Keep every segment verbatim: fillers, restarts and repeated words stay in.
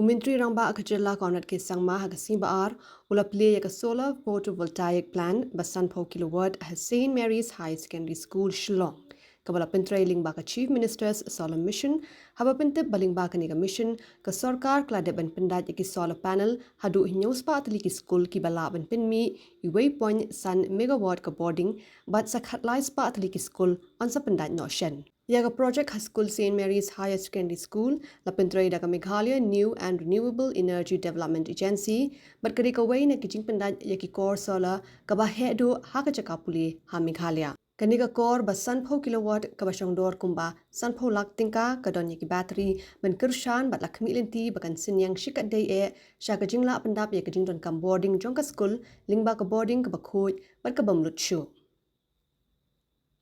U Myntri Rangbah ka jylla Conrad K Sangma ha ka sngi Ba-ar u la plie ïa ka solar photovoltaic plant ba sanphew kilowatt ha Saint Mary's Higher Secondary School, Shillong, kaba la pyntrei lyngba ka Chief Minister's Solar Mission, haba pyntip ba lyngba kane ka mission ka sorkar ka la dep ban pyndait ïa ki solar panel haduh hynñiew spah tylli ki skul kiba lah ban pynmih uwei point san megawatt ka bording, bad sa khatlai spah tylli ki skul yn sa pyndait noh shen. Ïa ka project ha skul Saint Mary's Higher Secondary School la pyntrei da ka Meghalaya New and Renewable Energy Development Agency, bad ka dei kawei na ki jingpyndait ïa ki kor solar kaba heh duh ha ka jaka pule ha Meghalaya. Kane ka kor ba sanphew kilowatt kaba shongdor kumba sanphew lak tyngka ka don ïa ki battery ban kyrshan bad la khmih lynti ba kan synñiang shikatdei eh sha ka jinglah pyndap ïa ka jingdonkam bording jong ka skul, lyngba ka bording kaba khuid bad ka bym lut shuh.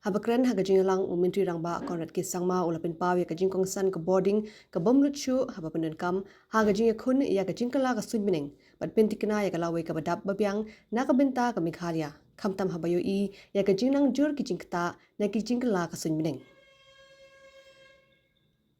Haba kren ha ka jingïalang, u Myntri Rangbah Conrad K Sangma u la pynpaw ïa ka jingkongsan ka bording ka bym lut shuh haba pyndonkam ha ka jingïakhun ïa ka jingkylla ka suiñbneng bad pynthikna ïa ka lawei kaba dap ba biang na ka bynta ka Meghalaya, khamtam haba ïohi ïa ka jingnang jur ki jingktah na ki jingkylla ka suiñbneng.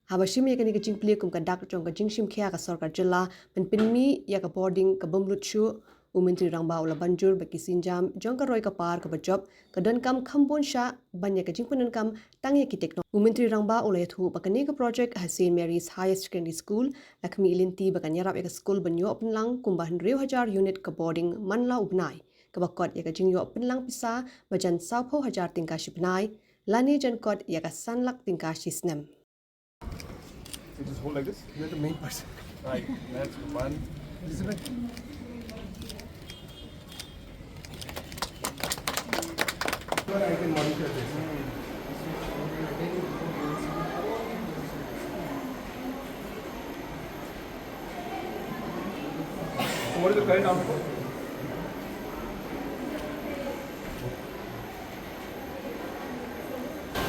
Haba shim ïa kane ka jingplie kum ka dak jong ka jingshim khia ka sorkar jylla ban pynmih ïa ka bording ka bym lut shuh, u Myntri Rangbah u la ban jur ba ki sienjam jong ka roi ka par kaba jop ka donkam kham bun shah ban ïa ka jingpyndonkam tang ïa ki tekno. U Myntri Rangbah u la ïathuh ba kane ka project ha Saint Mary's Higher Secondary School la khmih lynti ba kan ïarap ïa ka skul ban ïoh pynlang kumba hynriew hajar unit ka bording man la u bnai, kaba kot ïa ka jingïoh pynlang pisa ba jan sawphew hajar tyngka shi bnai, lane jan kot ïa ka san lak tyngka shi snem. You just hold like this. You're the main person. Right. That's one. Elizabeth. But I can monitor this. So what is the current output?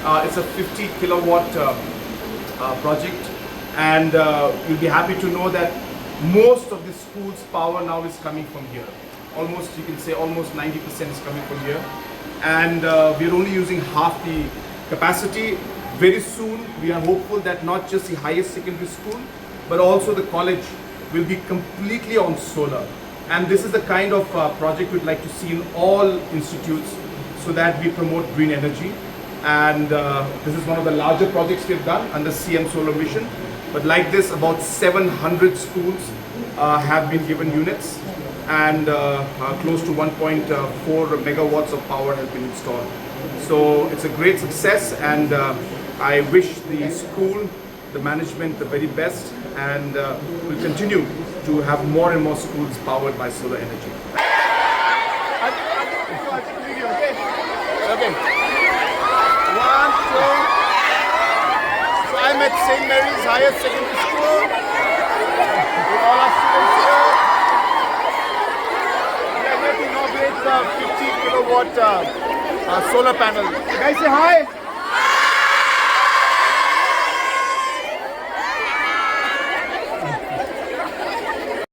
Uh, it's a fifty kilowatt uh, uh, project, and uh, you'll be happy to know that most of the school's power now is coming from here. Almost, you can say, almost ninety percent is coming from here, and uh, we're only using half the capacity. Very soon, we are hopeful that not just the highest secondary school, but also the college will be completely on solar. And this is the kind of uh, project we'd like to see in all institutes so that we promote green energy. And uh, this is one of the larger projects we've done under C M Solar Mission. But like this, about seven hundred schools uh, have been given units, and uh, uh, close to one point four megawatts of power has been installed. So it's a great success, and uh, I wish the school, the management, the very best, and uh, we'll continue to have more and more schools powered by solar energy. Okay. One, two. So I'm at Saint Mary's Higher Secondary School with all our students here. We are here to inaugurate the fifty kilowatt uh, uh, solar panel. Guys, say hi.